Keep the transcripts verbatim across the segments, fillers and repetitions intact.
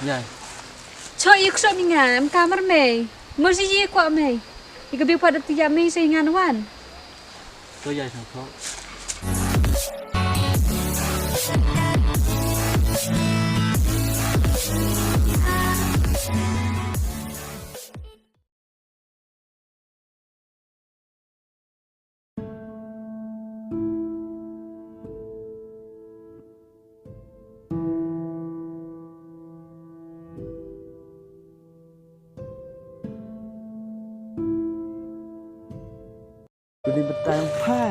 Ïai. Cho i kso mi nga, em kamar mei. Mo si i kwah mei. I ka bi kwah da ti ya mei sa i ngan wan. To ïai sang tho. Dei batai pha.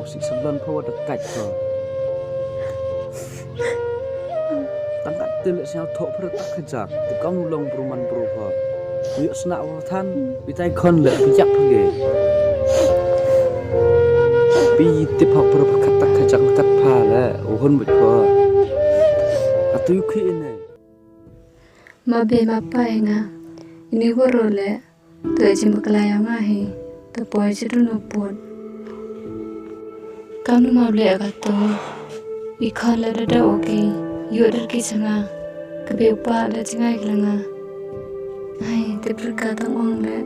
U sik sablon pha wa da kait pha. Tang kat te leh sñiaw thoh pha da tak kajak. Te kam u long bru man bru pha. U yoh sna wa than. Batai khon leh pha yak pha ge. Pi tip pha pha pha kat tak kajak kat pha leh. U hon bit pha. Atu yu khi ine. Ma bei ma pai nga. Ini woro leh. To jin bakla ïa nga hi. To poi jidun u put. Kam nu ma bleh ka to. I khon leh da da oki. Yu dar ki changa. Ka bei u pa da chingai ki la nga. Ai, te pyrka tang ong leh.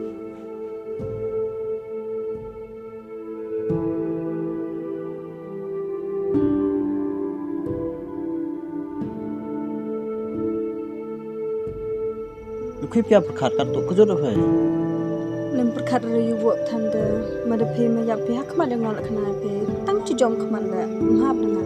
Yu khip ïa pyrkhat kat tu kujut da phi. Lem pyrkhat re yu wok than de ma da phi ma ïap phi ha khmat ïa nga la khana phi. Tang chi jom khmat le mhap na nga.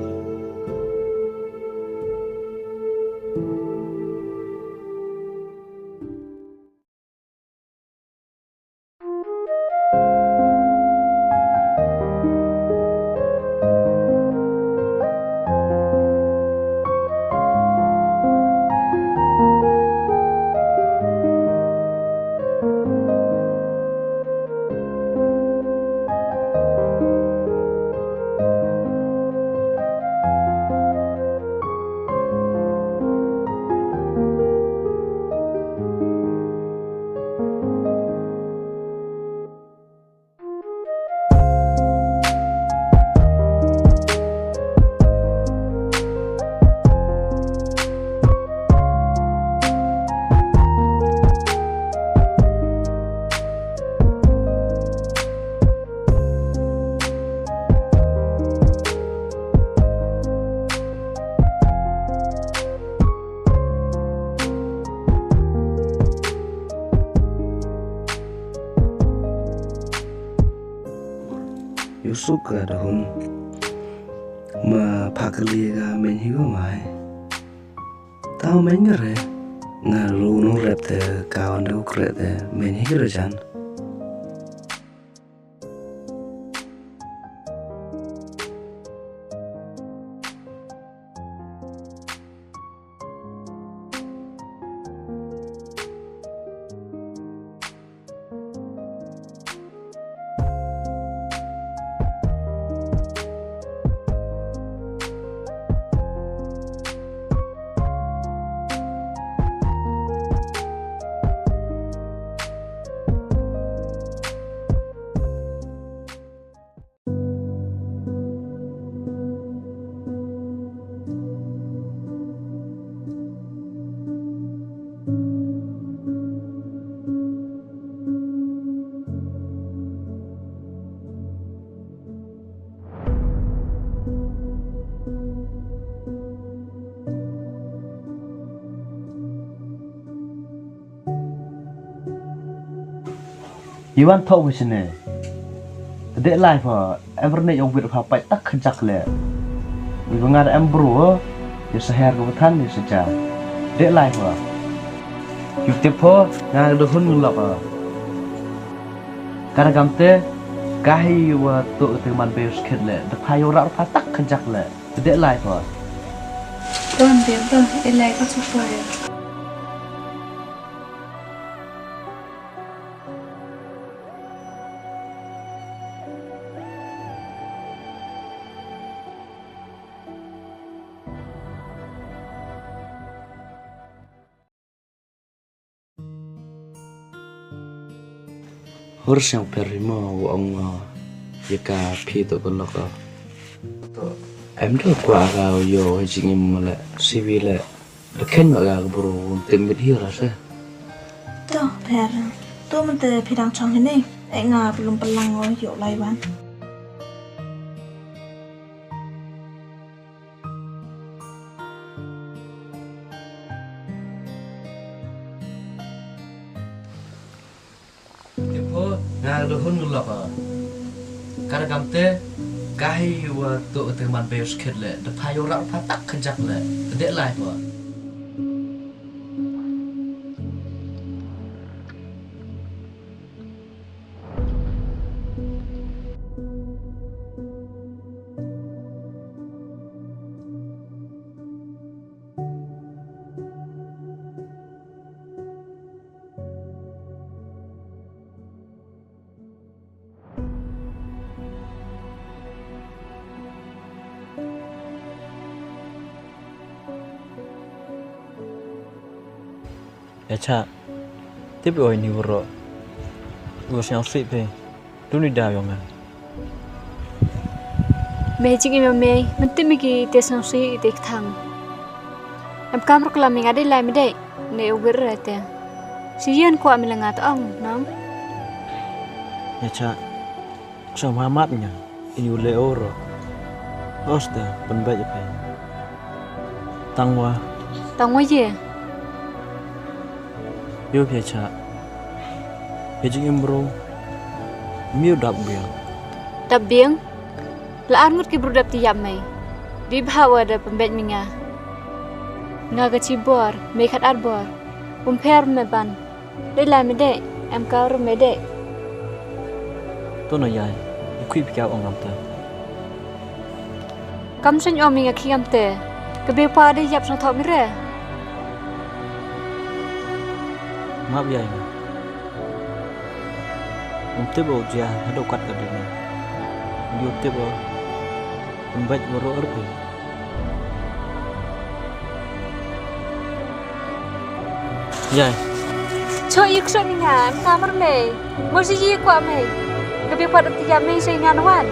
Yusuk ka da hum. Ma phakali ka men hi ko mai. Tau men ka re. Nga ru nong rep te ka on de u kre te men hi ka re jan. Iwan thok wi sene. Dek lai pha, em rene yong wit pha pai tak kejak le. Wi ba ngar em bru, ya seher ke bethan ya seja. Dek lai pha. Yu tip pha, ngar de hun ngelok. Kar gam te, kahi wa tu te man be skit le. De pha yo rak pha tak kejak le. Dek lai pha. Don be pha, e lai ka chupa ya. Hur siang peri mo wa ong, uh, ya ka phi to ko lok, uh. Em do kwa ka yo jingim le siwi le. Ba khein ma ka bru, um tip mit hi ra se. To, pher. To mynta phi dang chong hi ne. Ai nga pylum pynlang o ïoh lai wan. Te pho, nga la hun lok. Ka da kam te, ka hi wa to te man be skhet le, da pha yo ra pha tak kjak le, te de lai pho. Ïa cha, tip oi ni bro. Bro sngewsih phi. Duni da yong nga. Me jingim me, mynta me ki te sngewsih te kthang. Em kam ruk lam nga dei lai me dei. Ne u wir re te. Si yen kwah me la nga ta ong, nong. Ïa cha. Sngewmap nga. Ini u le oro. Os da, pynbeit ïa phi. Tangwa. Tangwa ye. Ïoh phi cha. Phi jingim bro. Miu dap biang. Dap biang? La ar ngut ki bru dap ti ïap mei. Di bha wa da pynbeit mi nga. Nga ka chi bor, mei khat ar bor. Um pher me ban. Dei lai me dei, em ka ru me dei. To na yai, u khui phi ka ong ngam te. Kam seng ong mi nga khi ngam te. Ka be pa dei ïap sang thok mi re. Map yai nga. Um tip o jia hado kat ka dina. Yu tip o. Um bait boro erbi. Yai. Cho yik so ni nga, em kamar me. Mo si yik kwa me. Ka bi pat ti ya me se nga nwan.